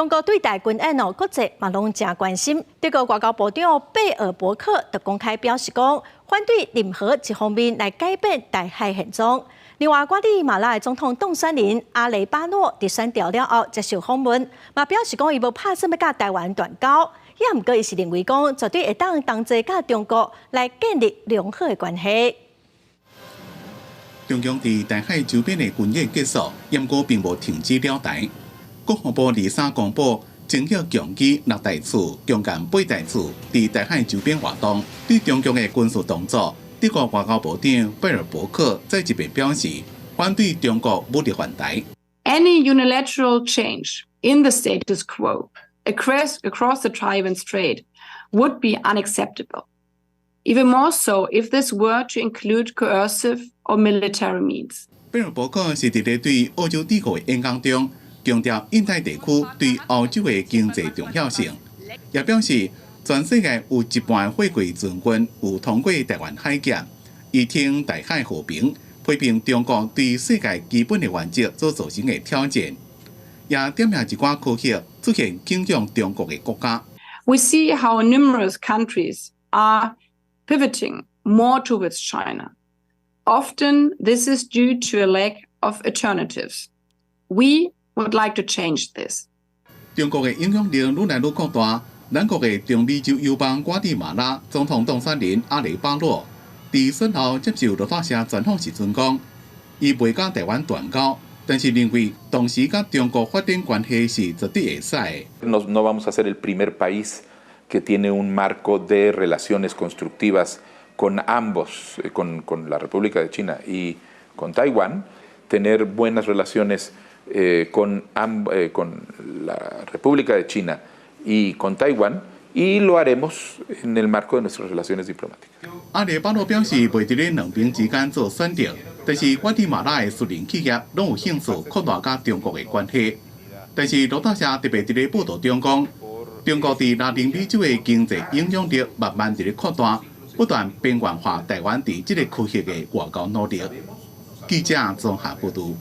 中國對台軍演哦，國際嘛攏誠關心。德國外交部長貝爾伯克就公開表示講，反對任何一方面來改變台海現狀。另外，瓜地馬拉的總統當選人阿雷巴洛佇選著了後接受訪問，嘛表示講伊無拍算欲佮台灣斷交，也毋過伊是認為講絕對會當同齊佮中國來建立良好的關係。中共佇台海周邊的軍演結束，毋過並無停止撩台。國防部二三公布，偵測強機六台次、強艦八台次佇台海周邊活動，對中共的軍事動作，德國外交部長貝爾伯克再一遍表示，反對中國武力犯台。 Any unilateral change in the status quo across the Taiwan Strait would be unacceptable. Even more so if this were to include coercive or military means. 貝爾伯克是佇咧對澳洲智庫的演講中，強調印太地區對歐洲的經濟重要性，也表示全世界有一半貨櫃船運有通過台灣海峽，伊挺台海和平，批評中國對世界基本的原則所造成的挑戰，也點名一寡區域出現傾向中國的國家。 We see how numerous countries are pivoting more towards China. Often this is due to a lack of alternatives. We would like to change this. 中國的影響力愈來愈擴大。咱國的中美洲友邦瓜地馬拉總統當選人阿雷巴洛，佇選後接受路透社專訪時陣講，伊袂佮台灣斷交，但是認為同時佮中國發展關係是絕對會使的。 No, no vamos a ser el primer país que tiene un marco de relaciones constructivas con ambos, con la República de China y con Taiwán, tener buenas relaciones con la República de China y con Taiwán, y lo haremos en el marco de nuestras relaciones diplomáticas. 阿雷巴洛表示，袂佇咧兩邊之間做選擇，但是瓜地馬拉的私人企業攏有興趣擴大佮中國的關係。但是路透社特別佇咧報道中講，中國佇拉丁美洲的經濟影響力慢慢佇咧擴大，不斷邊緣化台灣佇這個區域的外交努力。記者綜合報道。